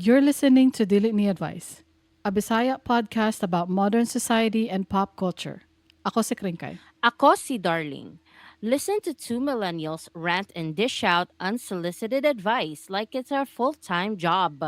You're listening to Dili Ni Advice, a Bisaya podcast about modern society and pop culture. Ako si Kringkay. Ako si Darling. Listen to two millennials rant and dish out unsolicited advice like it's our full-time job.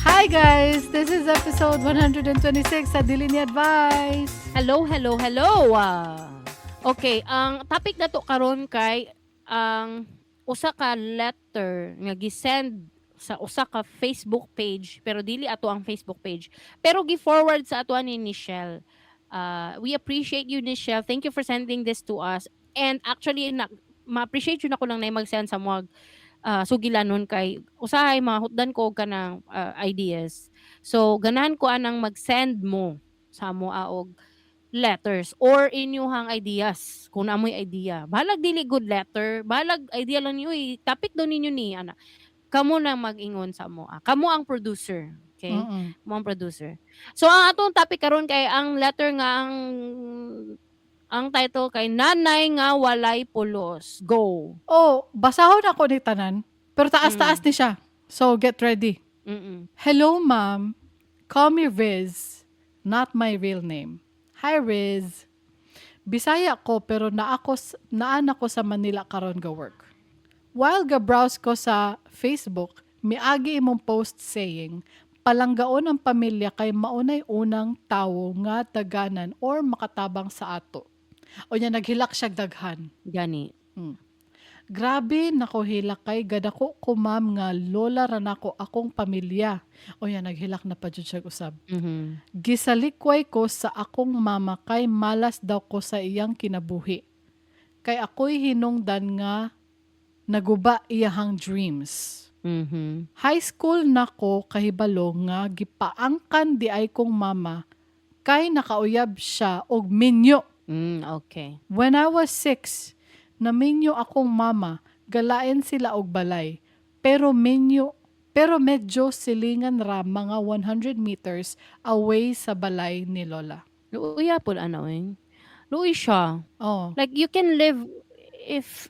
Hi guys! This is episode 126 sa Dili Ni Advice. Hello, hello, hello. Okay, ang topic na to karon kay ang usa ka letter nga gisend sa usa ka Facebook page, pero dili ato ang Facebook page, pero gi-forward sa ato ni Nichelle. We appreciate you, Nichelle. Thank you for sending this to us. And actually na, ma-appreciate yun ako lang na mag-send sa mga sugilanon kay usahay mahutdan ko og kanang ideas. So ganahan ko anang mag-send mo sa amo og letters or inyuhang ideas kung naamoy idea. Bahalag dili good letter, bahalag idea lang niyo, eh, topic daw ninyo ni ana. Kamo na mag-ingon sa amo. Kamo ang producer, okay? Mo ang producer. So ang atong topic karon kay ang letter nga ang title kay Nanay nga Walay Pulos. Go. Oh, basahon ako ni tanan, pero taas-taas ni siya. So get ready. Hello ma'am. Call me Riz, not my real name. Hi Riz. Bisaya ko pero naan ako sa Manila karon ga work. While ga-browse ko sa Facebook, miagi imong post saying, palanggaon ang pamilya kay maunay unang tawo nga daganan or makatabang sa ato. O niya naghilak siya daghan. Gani. Grabe nako hilak kay gadako ko ma'am nga lola ra nako akong pamilya. O yan, naghilak na pa jud siya usab. Gisalikway ko sa akong mama kay malas daw ko sa iyang kinabuhi. Kay ako'y hinungdan nga naguba iyahang dreams. High school nako kahibalo nga gipaangkan di ay kong mama kay nakauyab siya og minyo. When I was 6, naminyo akong mama, galain sila og balay. Pero medyo silingan ra mga 100 meters away sa balay ni Lola. Luoy po ano eh. Luoy siya. Oh. Like you can live if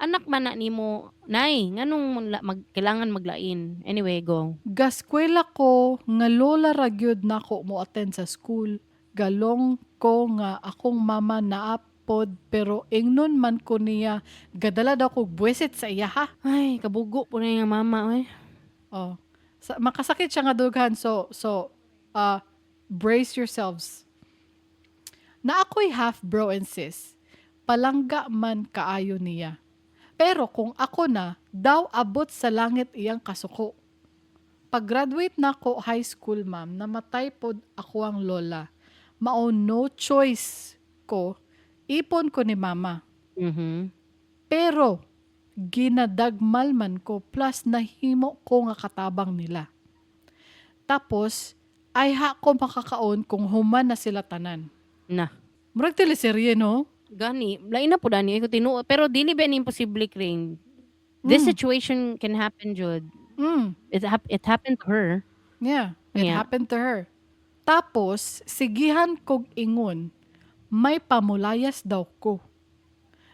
anak man na nimo, nay, nganong kailangan maglain. Anyway, go. Gaskwela ko nga lola ra gyud nako mo attend sa school. Galong ko nga akong mama naapod pero ingnon man ko niya gadala daw kog buwesit sa iya ha. Ay, kabugo po na yung mama oy. Oh. Makasakit siya nga dughan, so brace yourselves. Na ako'y half bro and sis, palangga man kaayo niya. Pero kung ako na, daw abot sa langit iyang kasuko. Pag-graduate na ko high school, ma'am, namatay pod ako ang lola. Mao no choice ko, ipon ko ni mama. Pero, ginadagmal man ko plus nahimo ko nga katabang nila. Tapos, ay ha ko makakaon kung human na sila tanan. Na. Murag teleserye, no? Gani, lain na po dani ko tinuod pero dili ba ni imposible kring. This situation can happen, Jude. It happened to her. Yeah, it happened to her. Tapos, sigihan kog ingon, may pamulayas daw ko.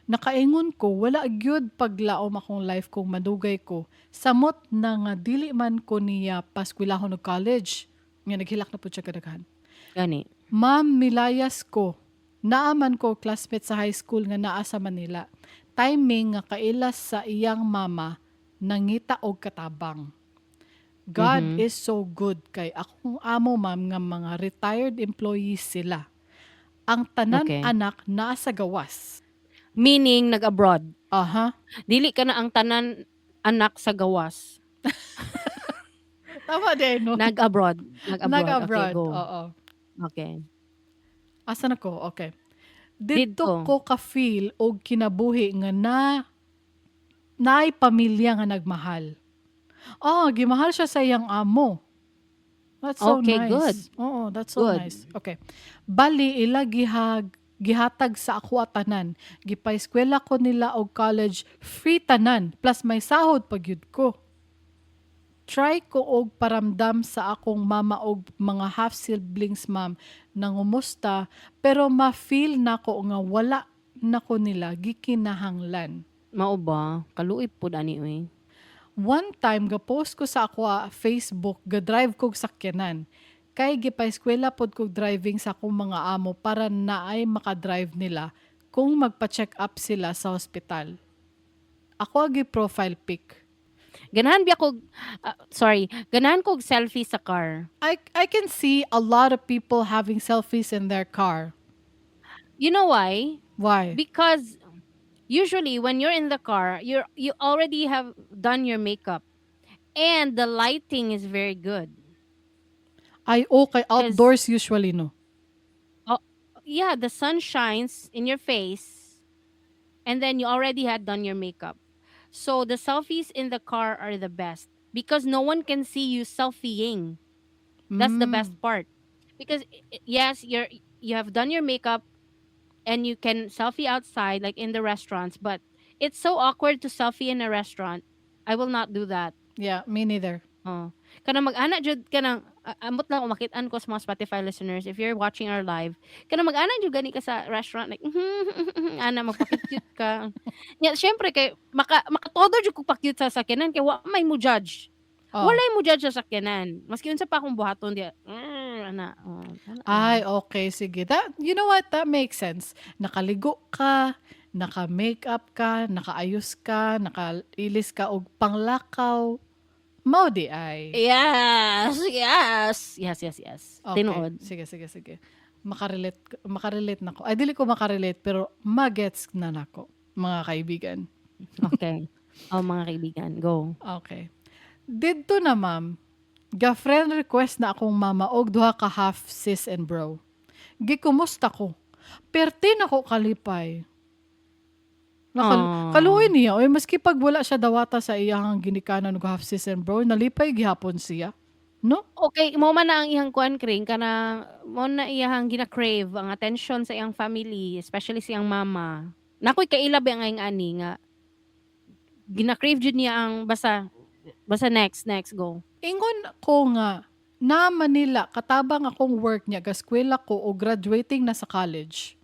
Nakaingon ko, wala gyud paglaom akong life kung madugay ko. Samot na nga dili man ko niya paskwilahon og college. Nga naghilak na po siya kadaghan. Gani. Ma'am, milayas ko. Naaman ko classmate sa high school nga naa sa Manila. Timing nga kailas sa iyang mama, nangita og katabang. God is so good kay akong amo ma'am nga mga retired employees sila. Ang tanan anak naa sa gawas. Meaning nag-abroad. Aha. Dili ka na ang tanan anak sa gawas. Tama din, no? Nag-abroad. Nag-abroad. Nag-abroad. Okay, go. Oo. Okay. Asa na ko? Okay. Dito Dito. ko ka-feel og kinabuhi nga naay pamilya nga nagmahal. Oh, gimahal siya sa iyang amo. That's so Okay, nice. good. Oo, that's so Good. nice. Okay. Bali, ila gihatag sa ako tanan. Gipa-eskwela ko nila og college, free tanan, plus may sahod pag yun ko. Try ko og paramdam sa akong mama og mga half siblings, ma'am, nangumusta, pero ma-feel nako nga wala nako nila gikinahanglan. Mao ba? Kaluoy pud ani oy. One time ga-post ko sa ako Facebook, ga-drive kog sakyanan. Kay gipa-eskwela pod kog driving sa akong mga amo para naay makadrive nila kung magpa-check up sila sa hospital. Ako agi profile pic. Ganahan biya kog sorry, ganahan kog selfie sa car. I can see a lot of people having selfies in their car. You know why? Why? Because usually when you're in the car, you already have done your makeup and the lighting is very good. Ay, okay, outdoors usually, no? Oh, yeah, the sun shines in your face and then you already had done your makeup. So the selfies in the car are the best because no one can see you selfieing. That's the best part. Because yes, you have done your makeup and you can selfie outside like in the restaurants, but it's so awkward to selfie in a restaurant. I will not do that. Yeah, me neither. Oh. Kanang mag-ana jud kanang amot lang kung makit-an ko sa mga Spotify listeners if you're watching our live. Kanang mag-ana jud gani ka sa restaurant like ana magpa-cute ka. Nya syempre kay makatodo jud kog pa-cute sa sakyanan kay wa may mo judge. Oh. Walay mo judge sa sakyanan. Maski unsa pa akong buhaton diya. Ana. Oh, wala lang. Ay, okay, sige. That, you know what? That makes sense. Nakaligo ka, naka-makeup ka, nakaayos ka, nakailis ka og panglakaw. Mao di ay. Yes, yes. Yes. Okay. Tinuod. Sige, sige, sige. Makarelate na ko. Ay, dili ko makarelate, pero magets na nako, mga kaibigan. Okay. Oh, mga kaibigan, go. Okay. Didto na, ma'am, ga-friend request na akong mama og duha ka half sis and bro. Gikumusta ko. Perti na ko kalipay. Aw. Kaluoy niya. Oy, maski pag wala siya dawata sa iyang ginikanan og half sis and bro, nalipay gihapon siya. No? Okay, mo man na ang iyang kuan kring kana mo na iyang gina-crave ang attention sa iyang family, especially sa iyang mama. Nakoy kaila ba ang ani nga gina-crave jud niya ang basta next next go. Ingon ko nga na Manila katabang akong work niya gaskwela ko o graduating na sa college.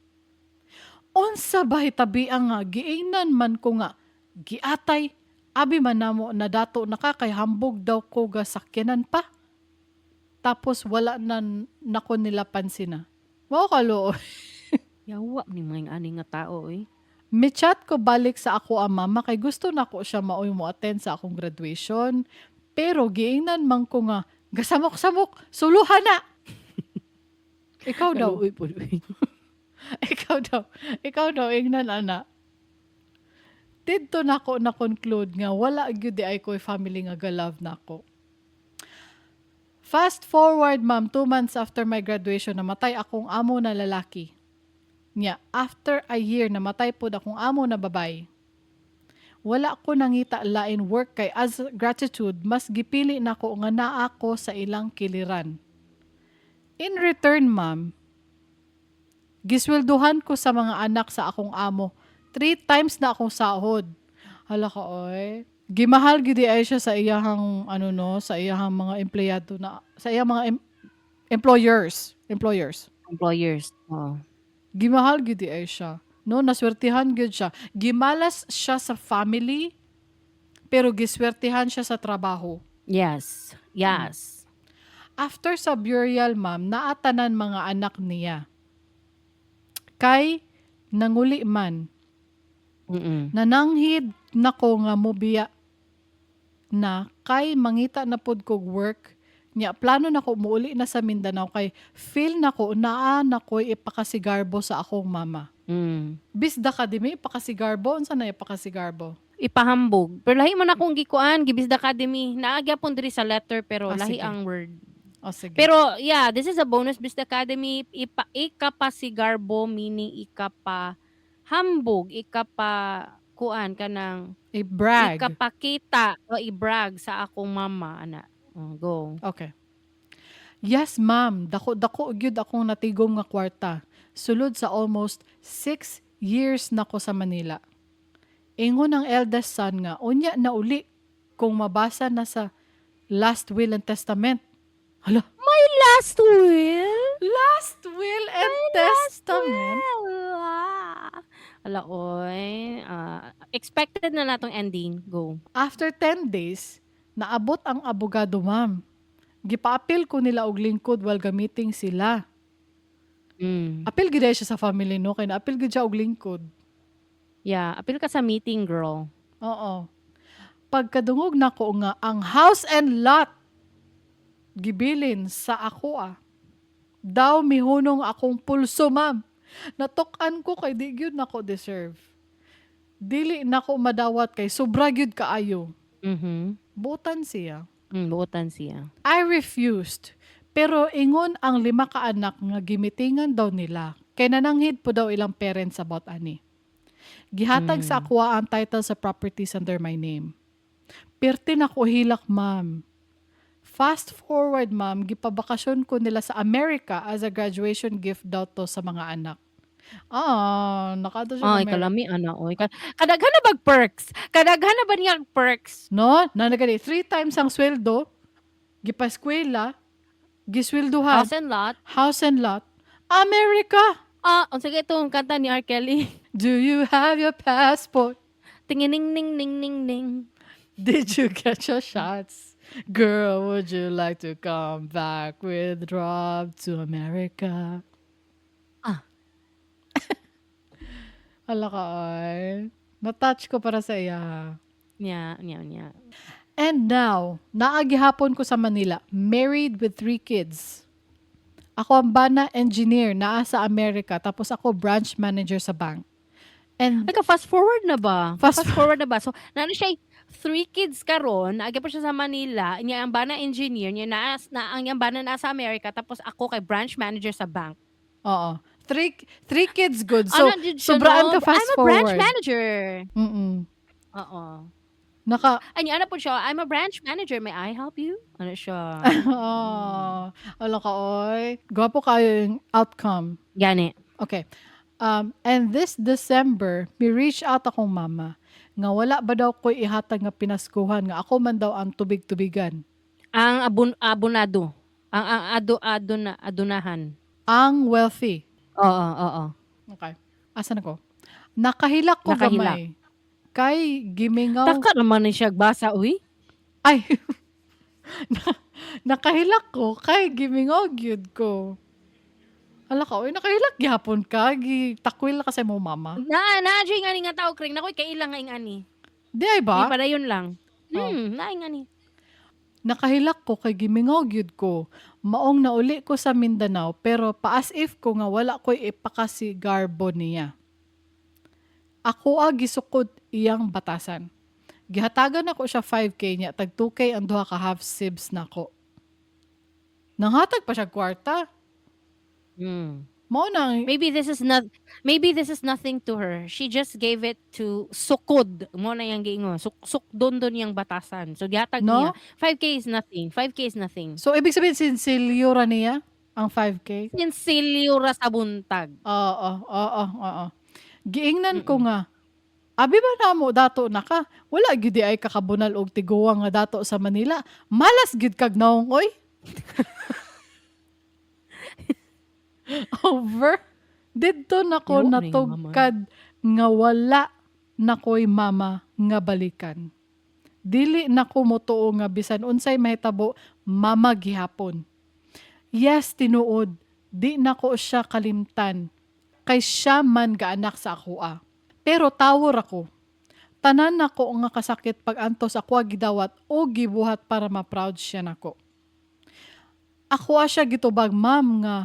Unsa ba hitabi ang nga giingnan man ko nga giatay abi man namo na dato nakakay hambog daw ko ga sakyanan pa. Tapos wala na nako nila pansina. Mao kaluoy. Yawa ni mga ani nga tao oy. Mi-chat ko balik sa ako ang mama kay gusto nako siya maoy mo attend sa akong graduation. Pero giingnan man ko nga gasamok-samok, suluhan na. Ikaw daw. Kaluoy pud oy. Ikaw daw. Ikaw daw ingnan ana. Didto nako na conclude nga wala gyud di ay ko'y family nga ga-love nako. Fast forward, ma'am, 2 months after my graduation, namatay akong amo na lalaki. Nya, after a year, namatay pod akong amo na babae. Wala ko nangita lain work kay as gratitude, mas gipili nako nga naa ko sa ilang kiliran. In return, ma'am, giswelduhan ko sa mga anak sa akong amo. 3 times na akong sahod. Hala ka, oy. Gimahal gid ay siya sa iyahang ano no, sa iyahang mga empleyado na sa iyang mga employers, employers. Employers. Oo. Gimahal gid ay siya. No, naswertihan gid siya. Gimalas siya sa family pero giswertihan siya sa trabaho. Yes. Yes. After sa burial, ma'am, naatanan mga anak niya. Kay nanguli man. Nananghid nako nga mobiya na kay mangita na pod kog work niya. Plano nako muuli na sa Mindanao kay feel nako naa nakoy ipakasigarbo sa akong mama. Bisda ka di may ipakasigarbo, unsa na ipakasigarbo? Ipahambog. Pero lahi man akong gikuan, gibisda Academy. Naa gyapon diri sa letter pero lahi Sige. Ang word. Oh, sige. Pero yeah, this is a bonus Bisda Academy. Ikapasigarbo meaning ikapahambog, ikapa kuan kanang I-brag. Ikapakita o i-brag sa akong mama ana. Oh, go. Okay. Yes, ma'am. Dako-dako gyud akong natigom nga kwarta. Sulod sa almost 6 years nako sa Manila. Ingon ang eldest son nga unya na uli kung mabasa na sa last will and testament. Hala, Last will? Last will and testament? Ala, oy. Ah, expected na natong ending. Go. After 10 days, naabot ang abogado, ma'am. Gipaapil ko nila og lingkod while gamiting sila. Apil gid siya sa family, no? Kay naapil gid siya og lingkod. Yeah, apil ka sa meeting, girl. Oo. Pagkadungog nako nga ang house and lot gibilin sa ako ah. Daw mihunong akong pulso, ma'am. Natuk-an ko kay di gyud nako deserve. Dili nako madawat kay sobra gyud kaayo. Buotan siya. Buotan siya. I refused. Pero ingon ang lima ka anak nga gimitingan daw nila. Kay nananghid po daw ilang parents about ani. Gihatag sa akoa ang title sa properties under my name. Pirti na ko hilak, ma'am. Fast forward, ma'am, gipabakasyon ko nila sa America as a graduation gift daw to sa mga anak. Ah, nakaadto siya Ay, America. Kalami ana oy. Kadaghan na bag perks? Kadaghan na ba niya perks? No, na nagani three times ang sweldo, gipa-eskwela, gisweldohan, House and lot. House and lot, America. Ah, unsa kay itong kanta ni R. Kelly? Do you have your passport? Tingining ning ning ning ning. Did you get your shots? Girl, would you like to come back with Rob to America? Ah. Hala ka ay. Na-touch ko para sa iya. Nya. And now, naa gihapon ko sa Manila, married with three kids. Ako ang bana engineer, naa sa Amerika, tapos ako branch manager sa bank. And Ay, fast forward na ba? Fast Fast forward na ba? So, naano siya, three kids karon, naagi pa siya sa Manila, niya ang bana engineer, niya na, na ang iyang bana naa sa Amerika, tapos ako kay branch manager sa bank. Oo. Three kids good. So, Ano, jud siya, sobraan no? ka fast I'm a branch forward. manager. Oo. Naka, Ay, ano po siya, "I'm a branch manager, may I help you?" Ano siya? Oh, ala ka, oy. Gwapo kayo yung outcome. Gani. Okay. And this December, mi reach out akong mama nga wala ba daw ko'y ihatag nga pinaskuhan nga ako man daw ang tubig-tubigan. Ang abonado. Ang ado ado na adunahan. Ang wealthy. Oo. Okay. Asa na ko? Nakahilak ko Nakahilak. gamay. Kay gimingaw. Taka naman ni siya basa, uy. Ay. Nakahilak ko kay gimingaw gyud ko. Ala ka, uy, nakahilak gyapon ka, gi takwil ka sa imong mama. Na na jud ngani nga tao kring nakoy kaila nga ingani. Di ay Di ba? padayon lang. Oh. Na ingani. Nakahilak ko kay gimingaw gyud ko. Maong nauli ko sa Mindanao pero pa-as if ko nga wala ko'y ipakasigarbo niya. Ako a gisukod iyang batasan. Gihatagan ako siya 5K niya, tag 2K ang duha ka half sibs nako. Nanghatag pa siya kwarta. Mao na ang Maybe this is nothing to her. She just gave it to sukod. Mo na yang giingon. Sukdon don yang batasan. So gihatag No? niya. 5K is nothing. 5K is nothing. So ibig sabihin sinsilyo ra niya ang 5K? Sinsilyo ra sa buntag. Oo. Giingnan ko nga, abi ba na mo dato na ka? Wala gyud di ay kakabunal og tiguang nga dato sa Manila. Malas gyud kag naong oy. Over. Didto nako Yo, ano yung natugkad nga wala na ko'y mama nga balikan. Dili nako motuo nga bisan unsay mahitabo, mama gihapon. Yes, tinuod, di nako siya kalimtan. Kay siya man gaanak sa akoa. Pero tawor ako. Tanan nako nga kasakit pag antos ako gidawat o gibuhat para ma-proud siya nako. Ako siya gitubag, ma'am, nga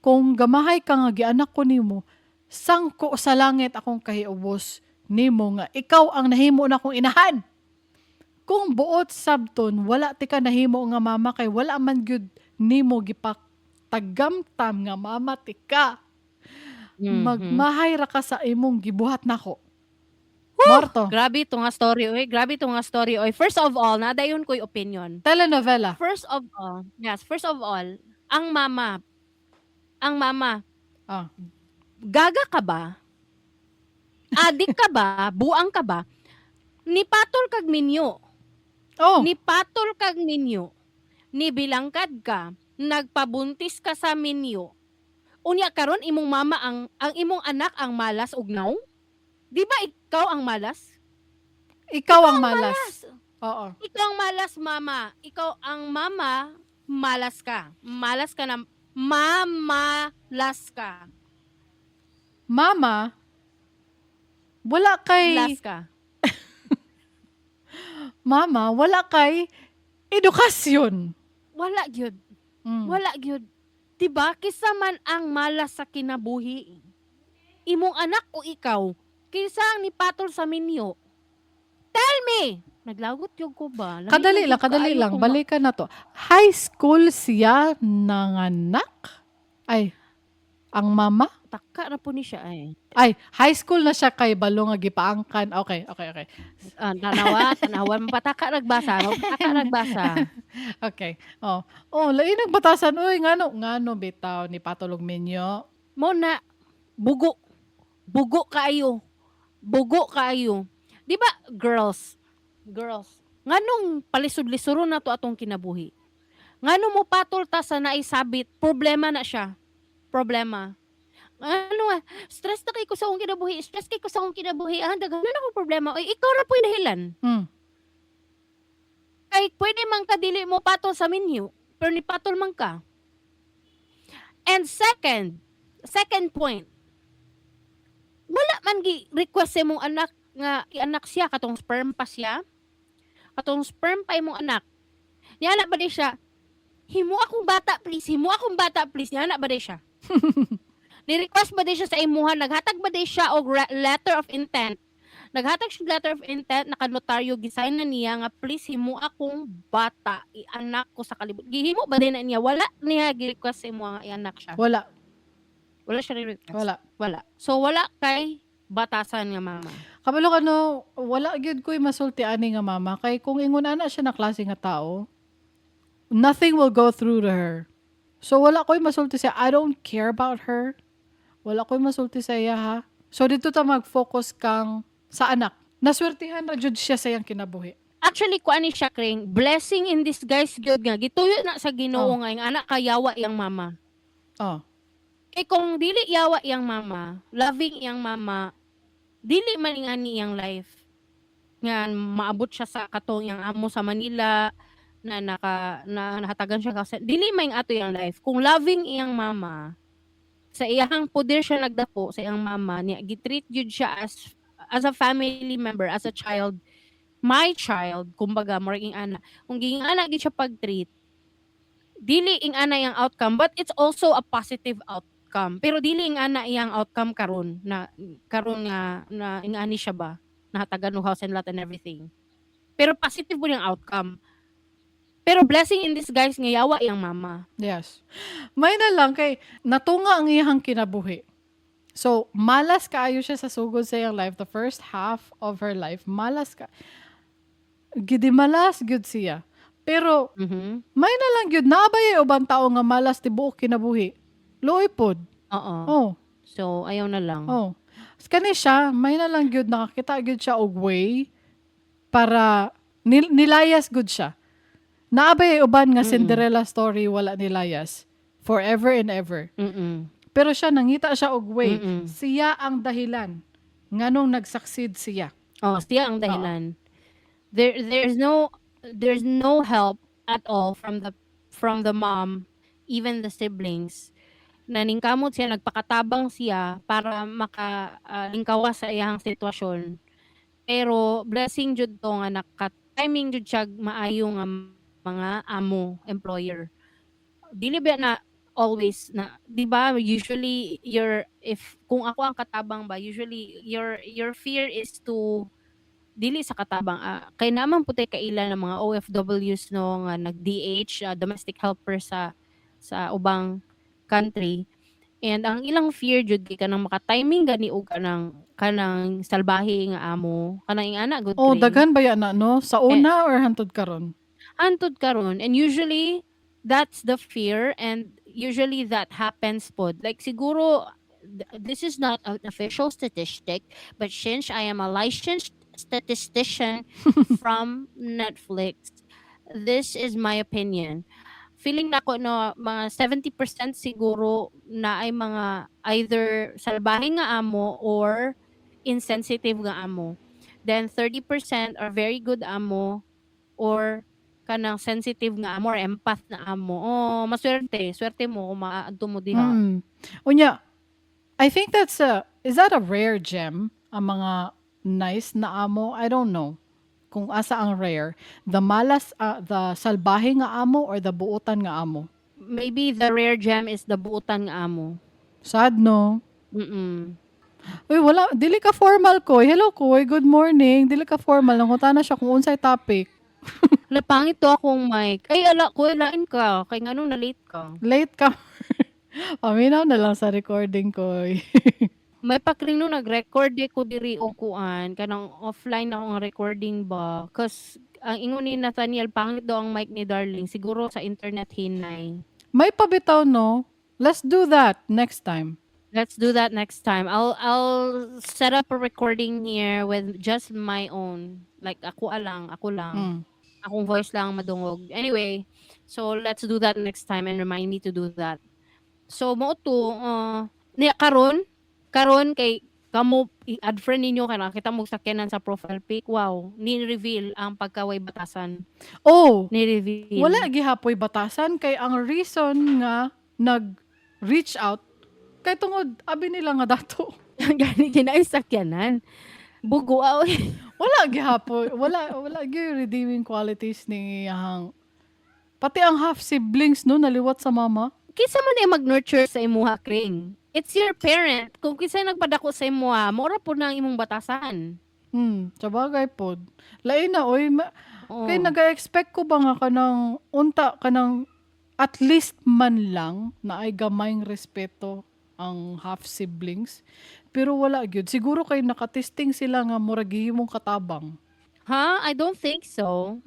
kung gamahay ka nga gianak ko nimo, sangko sa langit akong kahiubos nimo nga ikaw ang nahimo na akong inahan. Kung buot sabton, wala ti ka nahimo nga mama kay wala man gyud nimo gipatagamtam nga mama ti ka. Magmahay ra ka sa imong gibuhat nako. Morto. Grabe ito nga story, oy. Grabe ito nga story, oy. First of all, nadayon ko'y opinion. Telenovela. First of all, yes, first of all, ang mama, gaga ka ba? Adik ka ba? Buang ka ba? Nipatol kag minyo. Oh, Ni patol kag minyo, ni bilangkad ka, nagpabuntis ka sa minyo. Unya karon imong mama ang imong anak ang malas ug naw? Di ba ikaw ang malas? Ikaw ang malas. Malas. Oo. Ikaw ang malas, mama. Ikaw ang mama, malas ka. Malas ka na, mamalas ka. Mama, wala kay Las ka. Mama, wala kay edukasyon. Wala gyud. Wala gyud. Diba? Kisa man ang malas sa kinabuhi. Imong anak o ikaw, kinsa ang nipatol sa minyo? Tell me! Naglagot yung ko ba? Lami Kadali na lang, gyud kadali kaayo lang. ko. Balikan na to. High school siya nanganak? Ay, ang mama? Taka na po ni siya ay. Ay, high school na siya kay balo nga gipaangkan. Okay. Ah, tanawa, tanawa. Mapataka nagbasa. Mapataka nagbasa. Okay. Oh. Oh, lain nagbatasan. Uy, ngano ngano bitaw ni patulog minyo. Mo na, bugo. Bugo kaayo. Bugo kaayo. Di ba, girls? Girls. Nganong palisod-lisuro na to atong kinabuhi? Ngano mo patol ta sa naisabit, problema na siya. Problema. Ano ah, stress na kay ko sa akong kinabuhi, stress kay ko sa akong kinabuhi, ah, daghan na akong problema. Oy, ikaw ra po'y dahilan. Kay pwede man ka dili mo patol sa minyo, pero ni patol man ka. And second point, wala man gi request sa imong anak nga ianak siya katong sperm pa siya. Katong sperm pa imong anak. Niya anak ba di siya? "Himo akong bata, please, himo akong bata, please." Niya anak ba di siya? Ni-request ba di siya sa imuha? Naghatag ba di siya og letter of intent? Naghatag siya og letter of intent, naka-notaryo, gisign na niya nga "Please, himo akong bata, ianak ko sa kalibot." Gihimo ba din na niya? Wala niya gi-request sa imuha nga ianak siya. Wala. Wala siya request. Wala. Wala. So wala kay batasan nga mama. Kabalo ka no, wala gyud ko'y masulti ani nga mama kay kung ingon ana siya na klase nga tao, nothing will go through to her. So wala ko'y masulti siya. I don't care about her. Wala ko'y masulti sa iya ha. So dito ta mag-focus kang sa anak. Naswertihan ra jud siya sa iyang kinabuhi. Actually, kuan ni siya, Kring, blessing in disguise gyud nga gituyo na sa Ginoo Oh. nga yung anak kayawa iyang mama. Oh. Kay kung dili yawa iyang mama, loving iyang mama, dili man ingani iyang life. Nga maabot siya sa katong iyang amo sa Manila na naka na nahatagan siya kasi dili man ato iyang life. Kung loving iyang mama, sa iyang poder siya nagdako sa iyang mama niya, gitreat jud siya as a family member, as a child, my child, kumbaga murag ing ana. Kung giing ana gid siya pag-treat, dili ing ana iyang outcome, but it's also a positive outcome. Pero dili ing ana iyang outcome karon na karon nga na ing ani siya ba, nahatagan og house and lot and everything. Pero positive po yung outcome. Pero blessing in disguise nga yawa iyang mama. Yes. May na lang kay natunga ang iyang kinabuhi. So, malas kaayo siya sa sugod sa iyang life, the first half of her life, malas ka. Gidimalas gyud siya. Pero may na lang gyud naa ba ubang tao nga malas tibuok kinabuhi? Luoy pod. Oo. Oh. So ayaw na lang. Oh. Kani siya, may na lang gyud nakakita gyud siya og way para nilayas gud siya. Naa bay uban nga Cinderella story, wala nilayas forever and ever. Pero siya, nangita siya og way. Siya ang dahilan nganong nag-succeed siya. Oh, siya ang dahilan. There's no help at all from the mom, even the siblings. Naningkamot siya, nagpakatabang siya para maka lingkawas sa iyang sitwasyon. Pero blessing jud to nga naka-timing jud siya maayo nga mga amo, employer. Dili ba na always na, 'di ba, usually your if kung ako ang katabang ba, usually your fear is to dili sa katabang, kay naman pud tay kaila ng mga OFWs no nga nag-DH, domestic helper sa ubang country, and ang ilang fear jud kay kanang maka-timing gani og kanang salbahe nga amo, kanang ingana gud. Oh, Kring. Daghan ba yan na no? Sa una or hantod karon? Hantod karon, and usually that's the fear and usually that happens pod. Like siguro this is not an official statistic, but since I am a licensed statistician from Netflix, this is my opinion. Feeling nako no, mga 70% siguro na ay mga either salbahe nga amo or insensitive nga amo. Then 30% are very good amo or kanang sensitive nga amo or empath na amo. Oh, maswerte, swerte mo kung maaadto mo diha. Unya, I think that's a is that a rare gem, ang mga nice na amo? I don't know kung asa ang rare. The malas, the salbahe nga amo or the buotan nga amo? Maybe the rare gem is the buotan nga amo. Sad, no? Mm. Uy, wala. Dili ka formal, Koy. Hello, Koy. Good morning. Dili ka formal. Nangutana siya kung unsay topic. Ala, pangit to akong mic. Ay, ala, Koy, lain ka. Kay ngano na late ka? Late ka. Paminaw na lang sa recording, Koy. May pakring no nag-record di ko diri og kuan kanang offline ako nga recording ba, 'cause ang ingon ni Nathaniel, pangit daw ang mic ni Darling, siguro sa internet hinay. May pabitaw, no? Let's do that next time. Let's do that next time. I'll set up a recording here with just my own. Like ako lang, ako lang. Akong voice lang madungog. Anyway, so let's do that next time and remind me to do that. So mao to, niya karon karon kay kamo i-add friend ninyo kay nakita mo sakyanan sa profile pic. Wow, ni-reveal ang pagkaway batasan. Oh, Ni-reveal. wala gihapoy batasan kay ang reason nga nag-reach out kay tungod abi nila nga dato. Gani kinaay sakyanan. Bugo oy. Wala gihapoy, wala gyud redeeming qualities ni iyang, pati ang half siblings, no, naliwat sa mama. Kinsa man ay mag-nurture sa imuha, Kring? It's your parent. Kung kinsa nagpadako sa imuha, mora po na ang imong batasan. Sabagay pod. Lain na oy, Oo. kay naga-expect ko ba nga kanang unta kanang at least man lang na ay gamayng respeto ang half siblings, pero wala gyud. Siguro kay nakatesting sila nga murag gihimong katabang. Ha? I don't think so.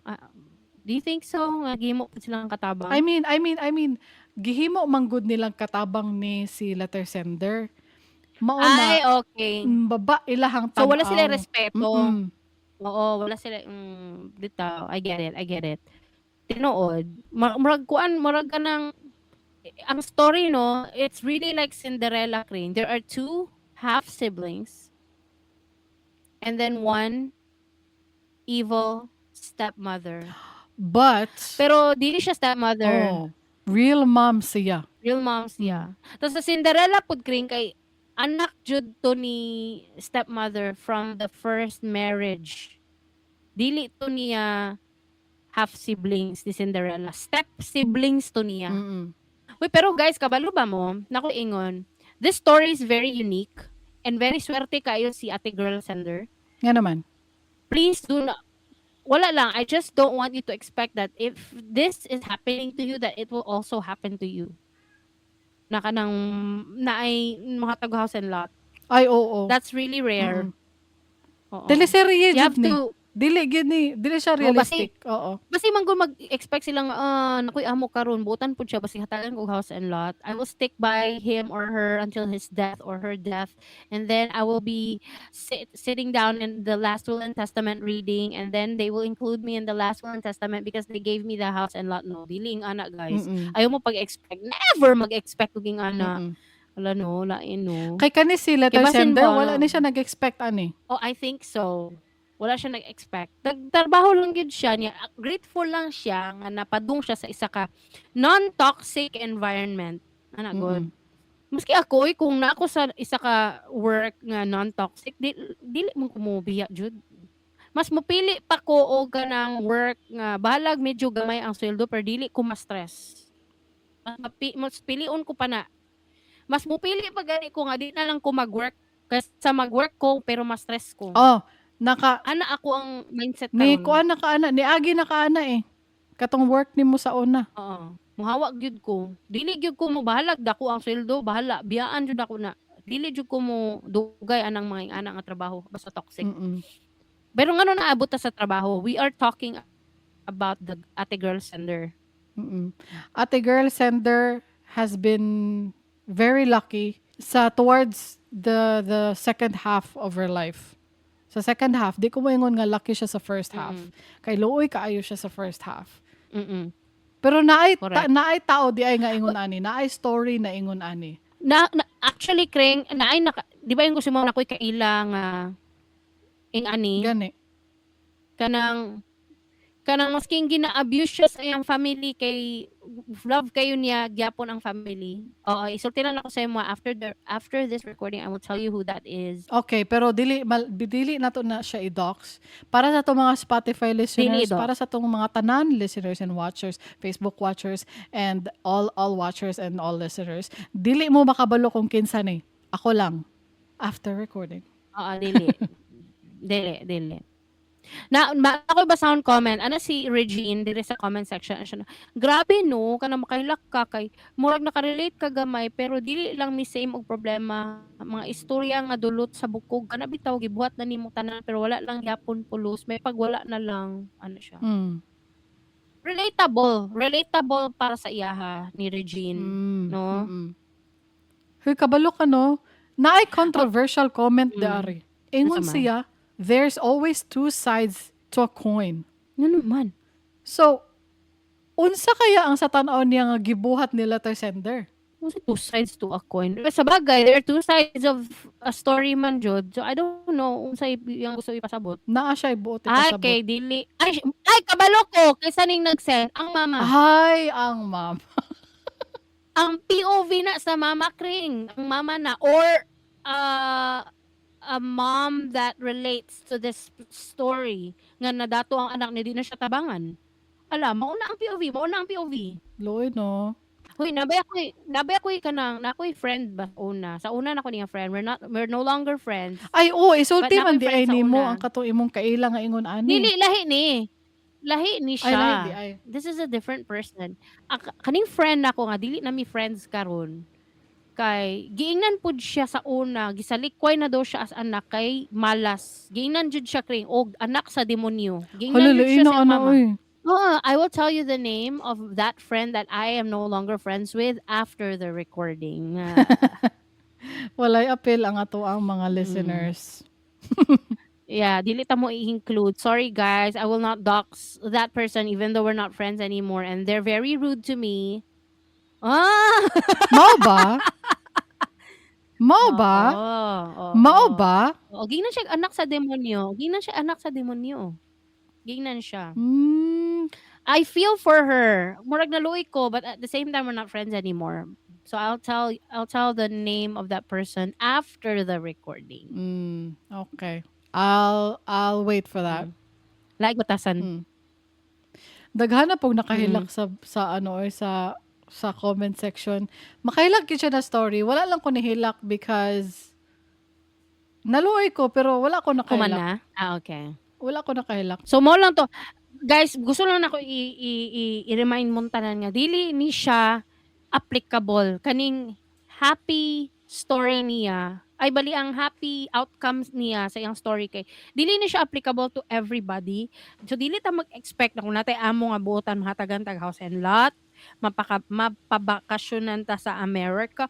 Do you think so? Nga gihimo pud silang katabang? I mean, gihimo man gud nilang katabang ni si letter sender. Mao na Ay, okay. Baba ilahang So wala sila tan-aw. respeto. Oo, wala sila bitaw. I get it, I get it. Tinuod. Murag kuan, murag kanang ang story, no, it's really like Cinderella, Kring. There are two half siblings and then one evil stepmother. But Pero dili siya stepmother. Oh, real mom siya. Real mom siya. Tapos sa Cinderella pud, Kring, kay anak jud to ni stepmother from the first marriage. Dili to niya half siblings ni Cinderella. Step siblings to niya. Uy, pero guys, kabalo ba mo? Nako ingon. This story is very unique and very swerte kayo si Ate Girl Sender. Nga naman. Please do not, wala lang. I just don't want you to expect that if this is happening to you, that it will also happen to you. Na kanang na ay mga house and lot. Ay, oo. That's really rare. Oo. Teleserye You have jud ni. to Dili gyud ni, dili siya Oo, basi realistic. Oo. Basi man gud mag-expect silang, ah, nakoy amo karon, buotan pud siya, basi hatagan kog house and lot. I will stick by him or her until his death or her death, and then I will be sitting down in the last will and testament reading, and then they will include me in the last will and testament because they gave me the house and lot. No, dili ing ana, guys. Ayaw mo pag-expect. Never mag-expect og ing ana. Wala no, lain no. Kay kani si letter Kay basin sender, ba wala ni siya nag-expect ani. Oh, I think so. Wala siya nag-expect. Nagtrabaho lang gyud siya niya. Grateful lang siya nga napadung siya sa isa ka non-toxic environment. Ana gud. Maski ako oy, kung naa ko sa isa ka work nga non-toxic, di, dili man ko mobiya jud. Mas mopili pa ko og kanang work nga bahalag medyo gamay ang sweldo pero dili ko ma-stress. Mas pilion ko pa na. Mas mopili pa gani ko nga di na lang ko mag-work kaysa mag-work ko pero ma-stress ko. Oh, naka Ana ako ang mindset ni karon. kuan na ka ana, ni agi na ka ana eh. Katong work nimo sa una. Oo. Muhawa gyud ko. Dili gyud ko mo bahalag dako ang sweldo, bahala biyaan jud ako na. Dili jud ko mo dugay anang mga ana nga trabaho basta toxic. Pero ngano naabot ta sa trabaho? We are talking about the Ate Girl Sender. Ate Girl Sender has been very lucky sa towards the second half of her life. Sa second half, di ko moingon nga lucky siya sa first half. Kay luoy kaayo siya sa first half. Pero naay tao di ay nga ingon ani, naay story na ingon ani. Na actually, Kring, naay naka, di ba yung gusto mo na ko'y kaila nga ing ani? Gani. Kanang masking gina-abuse siya sa iyang family kay love kayo niya gyapon ang family. Oo, isulti lang ako sa imo after this recording. I will tell you who that is. Okay, pero dili nato na siya i-dox. Para sa atong mga Spotify listeners, Dili i-dox. Para sa atong mga tanan listeners and watchers, Facebook watchers and all watchers and all listeners, dili mo makabalo kung kinsa ni. Ako lang after recording. Oo, dili. Dili, dili. Na ako ba sound comment ana si Regine diri sa comment section, ana siya na, "Grabe no, kana makahilak ka kay murag nakarelate ka gamay pero dili lang mi same og problema, mga istorya nga dulot sa bukog kana bitaw gibuhat na nimo tanan pero wala lang gyapon pulos, may pagwala na lang," ano siya. Relatable, relatable para sa iyaha ni Regine, no? Huy, kabalo ka no, naay controversial comment dari. Ingon Unsa man? siya, "There's always two sides to a coin." Ngano man? So, unsa kaya ang sa tan-aw niya nga gibuhat ni letter sender? Unsa two sides to a coin? Sa bagay, there are two sides of a story man jud. So I don't know unsa iyang gusto ipasabot. Naa siya ibuot Ay, ipasabot. kay dili. Ay, ay, kabalo ko kaysa ning nag-send ang mama. Ay, ang mama. Ang POV na sa mama, Kring, ang mama na or a mom that relates to this story nga nadato ang anak niya, di na siya tabangan. Ala, mao na ang POV, mao na ang POV. Luoy no. Huy, nabay ako'y kanang, na ako'y friend ba una. Sa una na ko niya friend. We're no longer friends. Ay, oo, isulti But man nakoy di ay friend sa nimo una. ang katong imong kaila nga ingon ani. Dili, lahi ni. Lahi ni Ay, siya. lahi di ay. This is a different person. Ang kaning friend nako nga dili na mi friends karon. Kay giingnan pud siya sa una, gisalikway na daw siya as anak kay malas. Giingnan jud siya, Kring, og anak sa demonyo. Giingnan Hala, jud siya luoy sa na ana mama. oy. Oo, I will tell you the name of that friend that I am no longer friends with after the recording. Ah. Walay apil ang ato ang mga listeners. Yeah, dili ta mo i-include. Sorry guys, I will not dox that person even though we're not friends anymore and they're very rude to me. Ah! Mao ba? Mao ba? Oo. Mao ba? Oo, giingnan siya anak sa demonyo. Giingnan siya anak sa demonyo. Giingnan siya. I feel for her. Murag naluoy ko, but at the same time we're not friends anymore. So I'll tell the name of that person after the recording. Okay. I'll wait for that. Like batasan. Daghan na pong nakahilak sa ano or sa comment section. Makahilak gyud siya na story. Wala lang ko nihilak because naluoy ko pero wala ko Kuman nakahilak. na? Ah, okay. Wala ko nakahilak. So mo lang to. Guys, gusto lang nako i-remind mong tanan nga dili ni siya applicable kaning happy story niya, ay bali ang happy outcomes niya sa iyang story kay dili ni siya applicable to everybody. So dili ta mag-expect na kung natay amo nga buotan mahatagan tag house and lot, mapaka mapabakasyonan ta sa America,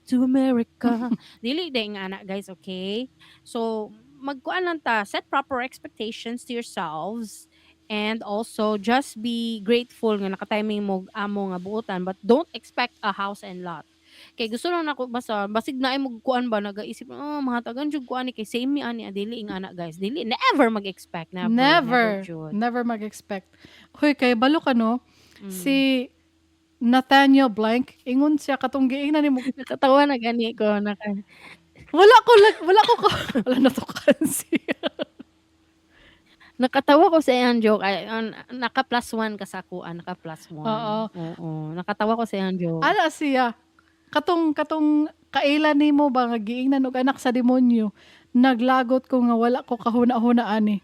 to America. Dili day nga ana guys, okay? So magkuan lang ta, set proper expectations to yourselves and also just be grateful nga nakatiming mo amo nga buotan, but don't expect a house and lot. Kay gusto lang nako basta basig naay mo kuan ba, nagaisip, "Oh, mahatagan jud ko ani kay same mi ani." Ah, dili ing ana guys, dili, never mag-expect, never. Never. Never jud. Never mag-expect. Huy, kay balo ka no, si Nathaniel Blank, ingon siya katong giingnan nimo. Nakatawa na gani ko naka Wala ko wala ko wala natukan siya. Nakatawa ko sa iyang joke ay naka +1 ka sa ako, naka +1. Oo. Oo, nakatawa ko sa iyang joke. Ana siya. Katong kaila nimo ba nga giingnan og anak sa demonyo, naglagot ko nga wala ko kahuna-huna ani.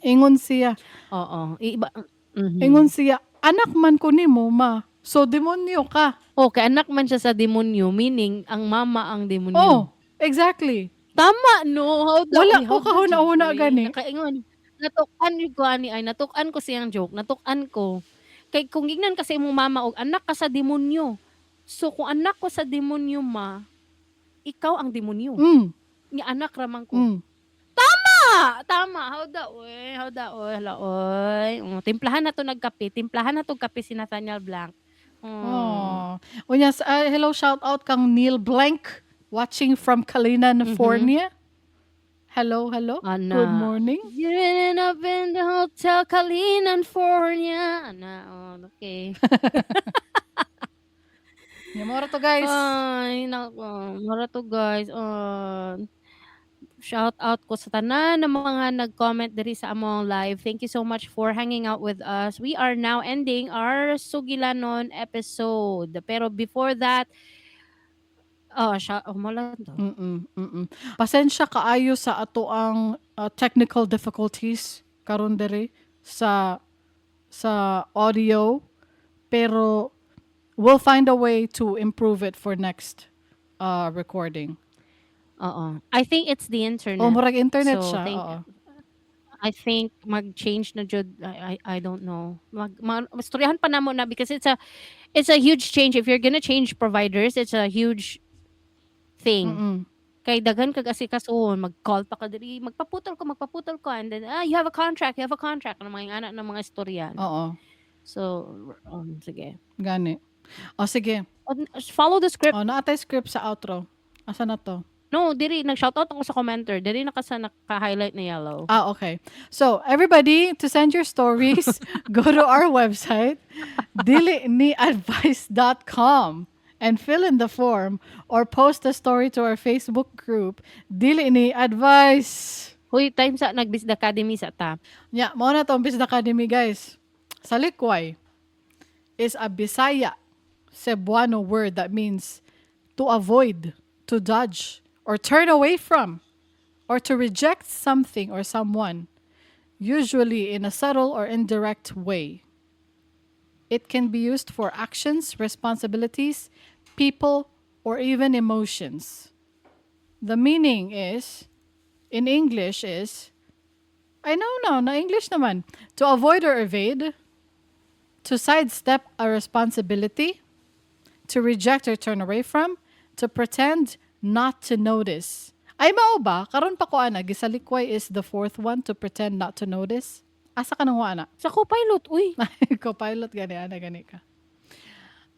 Ingon siya. Oo, iba. Ingon siya, "Anak man ko nimo, ma. So demonyo ka." Okay, anak man siya sa demonyo, meaning ang mama ang demonyo. Oh, exactly. Tama no. How the, Wala how ko kahuna-huna gani. Nakaingon. Natuk-an ko ani ay natuk-an ko siyang joke. Natuk-an ko. Kay kung gignan kasi imong mama og anak ka sa demonyo. So kung anak ko sa demonyo ma, ikaw ang demonyo. Nga anak ra man ko. Tama! Tama. How da oy, how da oy, hala oy. Oh, timplahan na to nagkape. Timplahan na to kape si Nathaniel Blanc. Oh. Unya, hello, shout out kang Neil Blank watching from California. Hello, hello. Ana. Good morning. You're up in the Hotel California. Ana, oh, okay. Nya mao ra to, guys. Ay, nako. Mao ra to, guys. Oh, shout out ko sa tanan ng mga nag-comment diri sa among live. Thank you so much for hanging out with us. We are now ending our Sugilanon episode. Pero before that, oh, siya, oh, mao lang to. Pasensya kaayo sa ato ang technical difficulties karon diri sa audio, pero we'll find a way to improve it for next recording. Oo. I think it's the internet. Oh, murag internet So, siya. thank Oo. I think mag-change na jud. I don't know. Mag, ma, mastoryahan pa namo na because it's a huge change. If you're gonna change providers, it's a huge thing. Kay daghan kag asikasuhon, mag-call pa ka diri, magpaputol ko and then you have a contract, you have a contract, ano mga ana ng mga istorya. Oo. So sige. Gani. O sige. Follow the script. O, naa tay script sa outro. Asa na to? No, diri nag-shoutout ako sa commenter. Diri naka sa naka-highlight na yellow. Ah, okay. So, everybody, to send your stories, go to our website, diliniadvice.com, and fill in the form or post a story to our Facebook group, Dili Ni Advice. Huy, time sa nag-Business Academy sa ta. Yeah, mao na tong Business Academy, guys. Salikway is a Bisaya Cebuano word that means to avoid, to dodge, or turn away from, or to reject something or someone, usually in a subtle or indirect way. It can be used for actions, responsibilities, people, or even emotions. The meaning is, in English is, I know no, na English naman. To avoid or evade, to sidestep a responsibility, to reject or turn away from, to pretend not to notice. Ay, mao ba? Karon pa ko ana, gisalikway is the fourth one, to pretend not to notice. Asa ka nang ana? Sa co-pilot, uy. Co-pilot gani ana gani ka.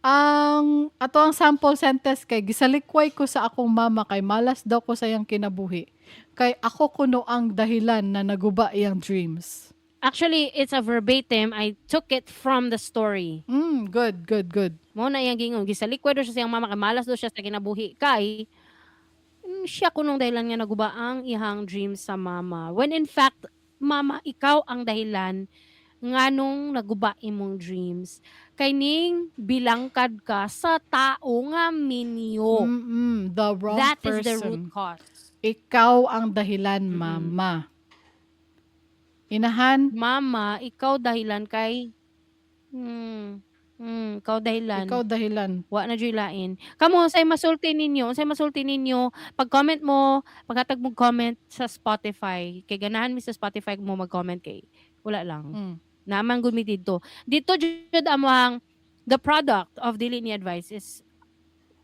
Ang ato ang sample sentence kay gisalikway ko sa akong mama kay malas daw ko sa iyang kinabuhi. Kay ako kuno ang dahilan na naguba iyang dreams. Actually, it's a verbatim. I took it from the story. Good, good, good. Mao na iyang gingon. Gisalikway daw siya sa iyang mama kay malas daw siya sa kinabuhi. Kay siya kunong dahilan nga naguba ang iyang dreams sa mama. When in fact, mama, ikaw ang dahilan nganong naguba imong dreams. Kay ning bilangkad ka sa tao nga minyo. The wrong That person. is the root cause. Ikaw ang dahilan, mama. Inahan, Mama, ikaw dahilan kay ikaw dahilan. Ikaw dahilan. Wa na juy lain. Kamo unsay masulti ninyo, pag-comment mo, paghatag mo comment sa Spotify, kay ganahan mi sa Spotify mo mag-comment kay wala lang. Naman gud mi didto. Dito jud among the product of Dili Ni Advice is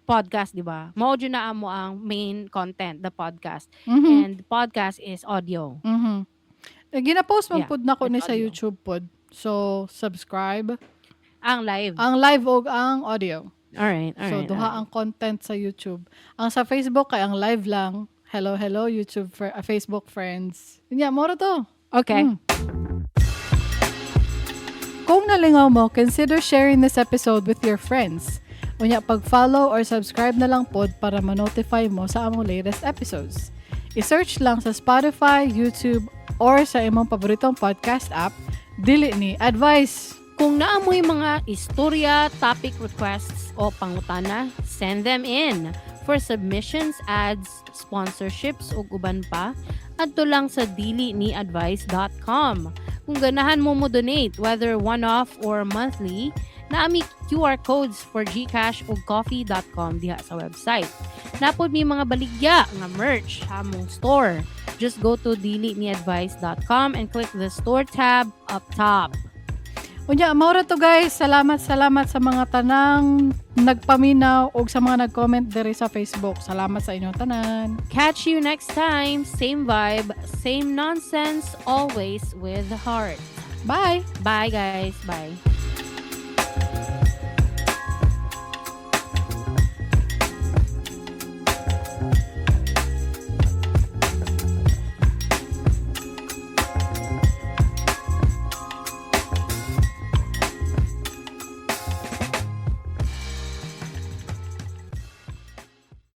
podcast, di ba? Mao jud na amo ang main content, the podcast. And the podcast is audio. Eh, gina-post man Yeah, pod nako ni it's sa audio. YouTube pod. So, subscribe. Ang live. Ang live og ang audio. All So, duha ang content sa YouTube. Ang sa Facebook kay ang live lang. Hello, hello, YouTube, Facebook friends. Nya, mao ra to. Okay. Kung nalingaw mo, consider sharing this episode with your friends. Unya, pag-follow or subscribe na lang pod para ma-notify mo sa among latest episodes. I-search lang sa Spotify, YouTube, or sa imong paboritong podcast app, Dili Ni Advice. Kung naa moy mga istorya, topic requests o pangutana, send them in. For submissions, ads, sponsorships ug uban pa, adto lang sa diliniadvice.com. Kung ganahan mo mo donate, whether one-off or monthly, naa mi QR codes for GCash ug ko-fi.com diha sa website. Naa pod mi mga baligya nga merch sa among store. Just go to diliniadvice.com and click the store tab up top. Unya, mao ra to, guys. Salamat, salamat sa mga tanang nagpaminaw o sa mga nag-comment diri sa Facebook. Salamat sa inyong tanan. Catch you next time. Same vibe, same nonsense, always with heart. Bye! Bye, guys. Bye.